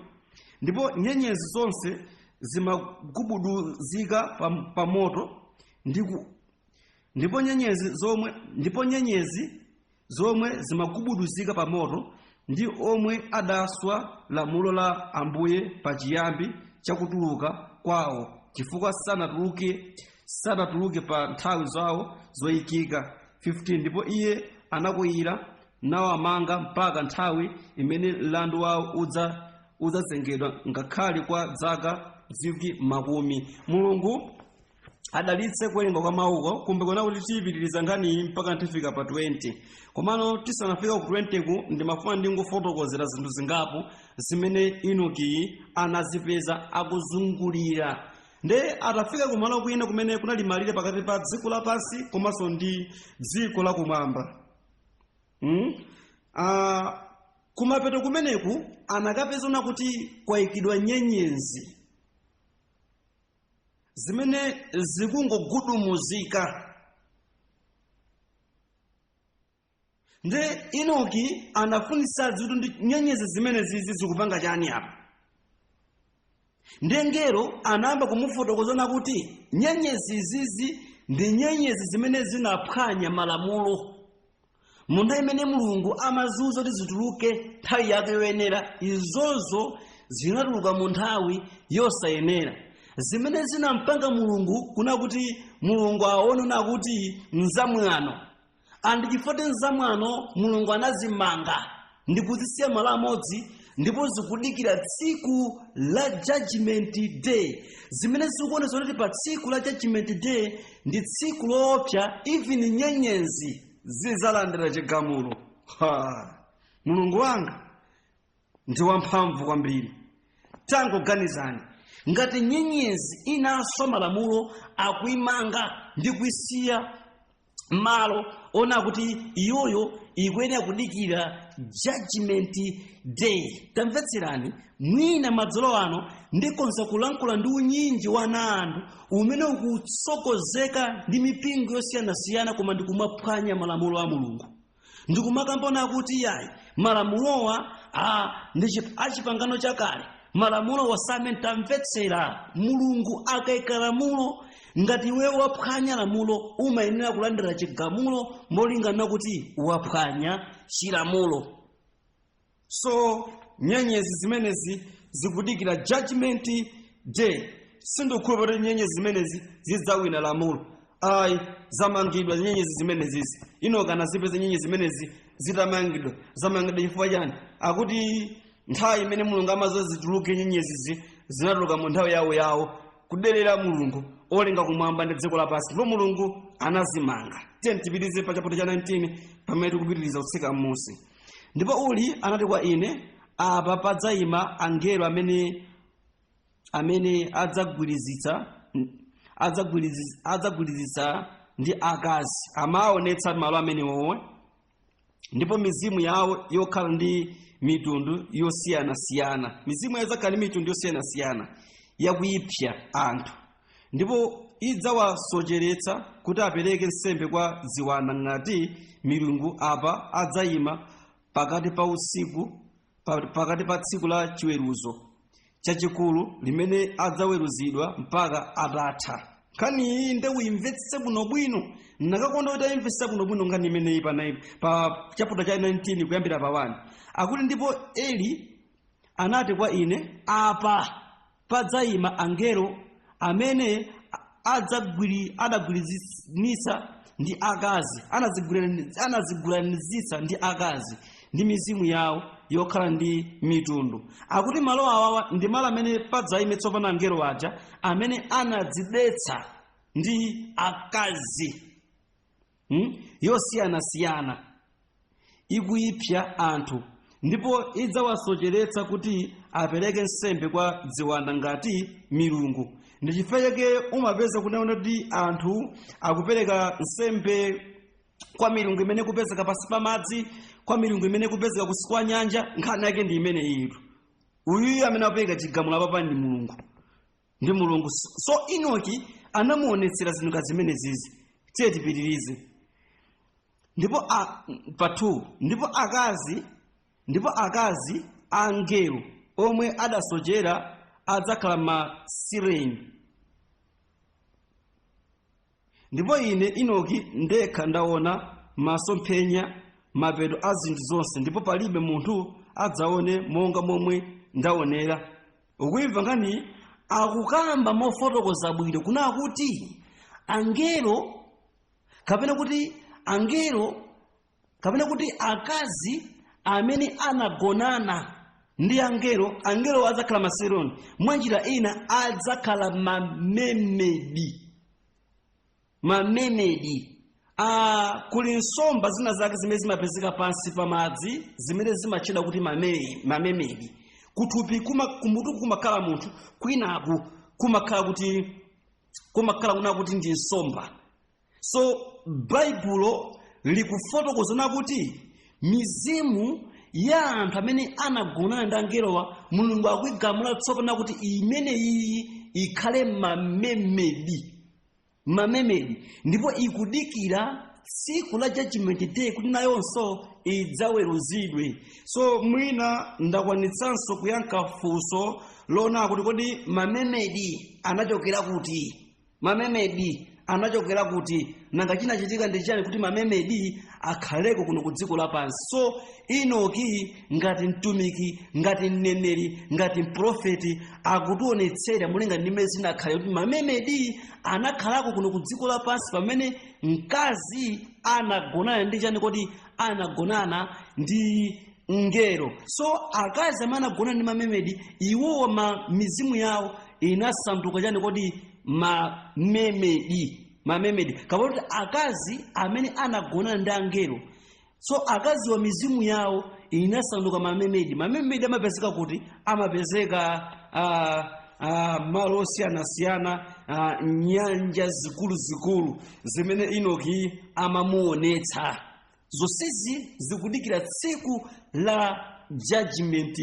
Ndipo nyenyezi zonse zimagubuduzika pa moto ndipo nyenyezi zomwe zimagubuduzika pa moto ndi omwe adaswa lamulo la Ambuye pachiyambi. chakutuluka kwawo, chifukwa sanatuluke pa nthawi zawo zoyikika. 15 Ndipo iye anakwiyira nawamanga mpaka nthawi imene mlandu wawo udzazengedwa, ngakhale kwa zaka 10,000. Mulungu adalitse kuwerenga kwa mawuko. Kumbe kona kuti tiyipitiriza nkhaniyi mpaka tifika pa 20. Komano tisanafika ku 20 ku, ndimafuna ndingofotokozera zinthu zingapo zimene Enoki anazipeza akuzungulira. Nde atafika kumalo kwina kumene kunali malire pakati pa dziko lapansi komanso ndi dziko lakumwamba, Kumapeto kumeneku anakapezana kuti kwayikidwa nyenyezi zimene zikungogudumuzika. Nde Enoki anafunitsa adziwe kuti ndi nyenyezi zimene zizi zikupanga chani apa. Nde ngelo anayamba kumufotokozana kuti nyenyezi izizi ndi nyenyezi zimene zinaphwanya malamulo mu nthawi imene Mulungu amaziuza kuti zituluke nthawi yake yoyenera. Izozo zinatuluka mu nthawi yosayenera, zimene zinampanga Mulungu kuna kuti Mulungu aone na kuti nzamwano. And chifukwa nzamwano, Mulungu anazimanga ndi kuzisiya malo amodzi, ndipo zikudikira tsiku la Judgment Day, zimene zikuonetsa kuti pa tsiku la Judgment Day ndi tsiku loopsa, even nyenyezi zidzalandira chigamulo. Ha! Mulungu wanga ndi wamphamvu kwambiri. Tangoganizani, ngati nyenyezi inaswa malamulo, akuimanga ndi kuisiya malo ona kuti iyoyo ikuyenera kudikira Judgment Day. Tamvetserani, mwina madzulo ano ndikonza kulankhula ndi unyinji wa ana anthu umene ukutsokozeka ndi mipingo yosiyanasiyana, koma ndikumaphwanya malamulo a Mulungu, ndikumakambona kuti yayi, malamulowa ndi achipangano chakale, malamulo wasamene. Tamvetsera, Mulungu akaika lamulo, ngati iwe waphwanya lamulo, umayenera kulandira chigamulo molingana kuti waphwanya chilamulo. So nyenyezi zimenezi zikudikira Judgment Day. Sindikukhulupirira kuti nyenyezi zimenezi zidzawina lamulo, ayi. Zamangidwa nyenyezi zimenezizi. Ino kana zipeze nyenyezi zimenezi zitamangidwa, zamangidwa chifukwa chani? Akuti nthawi imene Mulungu amaza zituluke nyenyezizi, zinatuluka mu nthawi yawo yawo, kuderera Mulungu olenga kumwamba ndi dziko lapansi, ndipo Mulungu anazimanga. Tiye tipitirize pa chapter cha 19 pamene tikupitiriza kutsika m'munsi. Ndipo uli anati kwa ine, apa padzayima angelo amene adzagwirizitsa ndi akazi. Amaonetsa malo amenewowo. Ndipo mizimu yawo yokhala ndi mitundu yosiyanasiyana, mizimu yawo idzakhala ndi mitundu yosiyanasiyana yakuyipsa anthu, ndipo idzawasocheretsa kuti apereke nsembe kwa ziwanda ngati milungu. Apa adzayima pakati pa usiku, pakati pa tsiku la chiweruzo chachikulu limene adzaweruzidwa mpaka atatha. Nkhani iyi nde uyimvetse bwinobwino. Nakakonda kuti ayimvetse bwinobwino nkhani imeneyi pa chapter cha 19 kuyambira pa 1. Akuti, ndipo Eli anati kwa ine, apa padzayima angelo amene adagwirizitsa ndi akazi, anazigwirizitsa ndi akazi ndi mizimu yawo yokhala ndi mitundu. Akuti malo awawa ndi malo amene padzayime tsopano angelo aja amene anadzidetsa ndi akazi, Yosiyanasiyana ikuyipsa anthu, ndipo idzawasocheretsa kuti apereke nsembe kwa ziwanda ngati milungu. Ndi chifukwa chake umapeza kunaona kuti anthu akupereka nsembe kwa milungu imene kupezeka pansi pa madzi, kwa milungu imene kupezeka kusi kwa nyanja. Nkhani yake ndi imene iyitu. Uyuyu amene apereka chigamulo apapa ndi Mulungu, ndi Mulungu. So Enoki anamuonetsera zinthu zimene zizi. Tiye tipitirize. Ndipo pa 2, ndipo akazi a angelo omwe adasochera adzakhala ma sireni. Ndipo ine Enoki ndekha ndaona masomphenya mapeto a zinthu zonse, ndipo palibe munthu adzaone monga momwe ndaonera. Ukuimva nkhani? Akukamba mofotokoza bwino kunena kuti angelo kapena kuti angelo kapena kuti akazi amene anagonana ndi angelo, angelo adzakhala masironi, mwanjira ina adzakhala mamermaid. Mamermaid, kuli nsomba zina zake zimene zimapezeka pansi pa madzi zimene zimatchedwa kuti mamermaid. Kuthupi kumutu kumakhala munthu, kwinaku kumakhala kuti kumakhala kuna kuti ndi nsomba. So Baibulo likufotokozana kuti mizimu ya anthu amene anagonana ndi angelowa, Mulungu akuigamula tsopano kuti imeneyi ikhale mamermaid, mamermaid, ndipo ikudikira tsiku la Judgment Day kuti nayonso idzaweruzidwe. So mwina ndakwanitsanso kuyankha funso lona kuti kodi mamermaid anachokera kuti? Mamermaid anachokera kuti? Nanga chinachitika ndi chani kuti mamermaid akhaleko kuno ku dziko lapansi? So Enoki ngati mtumiki, ngati mneneri, ngati mprofeti, akutionetsera mulinga ndi mmene zinakhale kuti mamermaid anakhalako kuno ku dziko lapansi pamene mkazi anagonana ndi chani kodi? Anagonana ndi ngelo. So akazi amene anagonana ndi mamermaid, iwowa ma mizimu yawo inasanduka chani kodi? Mamermaid. Mamermaid kapena kuti akazi amene anagonana ndi angelo, so akazi wa mizimu yawo inasanduka mamermaid. Mamermaid amapezeka kuti? Amapezeka malo osiyanasiyana, nyanja zikuluzikulu zimene Enoki amamuonetsa. Zonsezi zikudikira tsiku la Judgment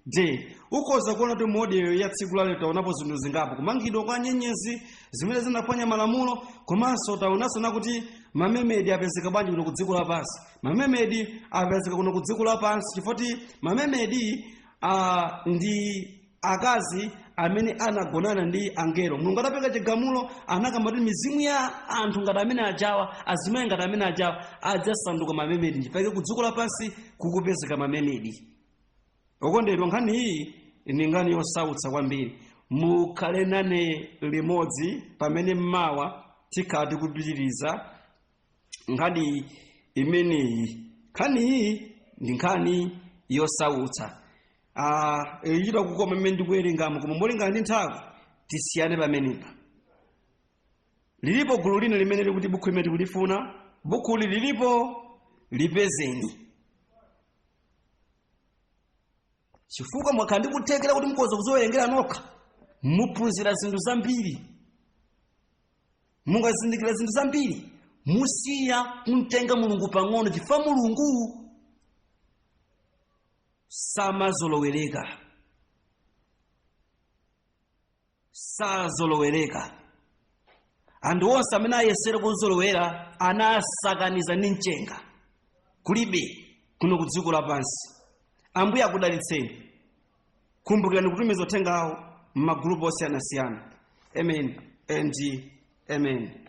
Day. Ukhoza kuona kuti model ya tsiku lalero taonapo zinthu zingapo: kumangidwa kwa nyenyezi zimene zinaphwanya malamulo, komanso taonanso nakuti mamermaid apezeka bwanji kuno ku dziko lapansi. Mamermaid apezeka kuno ku dziko lapansi chifukwa mamermaid ndi akazi amene anagonana ndi angelo. Mulungu atapereka chigamulo, anakamba kuti mizimu ya anthu ngati amene ajawa, azimayi ngati amene ajawa, adzasanduka mamermaid. Chifukwa ku dziko lapansi kukupezeka mamermaid. Okondedwa, nkhani iyi ndi nkhani yosautsa kwambiri. Mukhale nane limodzi pamene mmawa tikhala tikupitiriza nkhani imeneyi. Nkhani iyi ndi nkhani yosautsa. Ichita kukoma mmene ndikuwerengamo, koma molingana ndi nthawi tisiyane pamenepa. Lilipo gulu lina limene likuti bukhu limene tikulifuna, bukhuli lilipo, lipezeni, chifukwa mwakhala ndikuthekera kuti mukhoza kuziwerengera nokha. Muphunzira zinthu zambiri, mungazindikira zinthu zambiri, musiya kumtenga Mulungu pang'ono, chifukwa Mulungu samazolowereka, sazolowereka. Anthu onse amene ayesera kuzolowera anasakaniza ndi mchenga, kulibe kuno ku dziko lapansi. Ambuye akudalitseni. Kumbukirani kutumiza uthengawo m'magulupu osiyanasiyana. Amen and amen.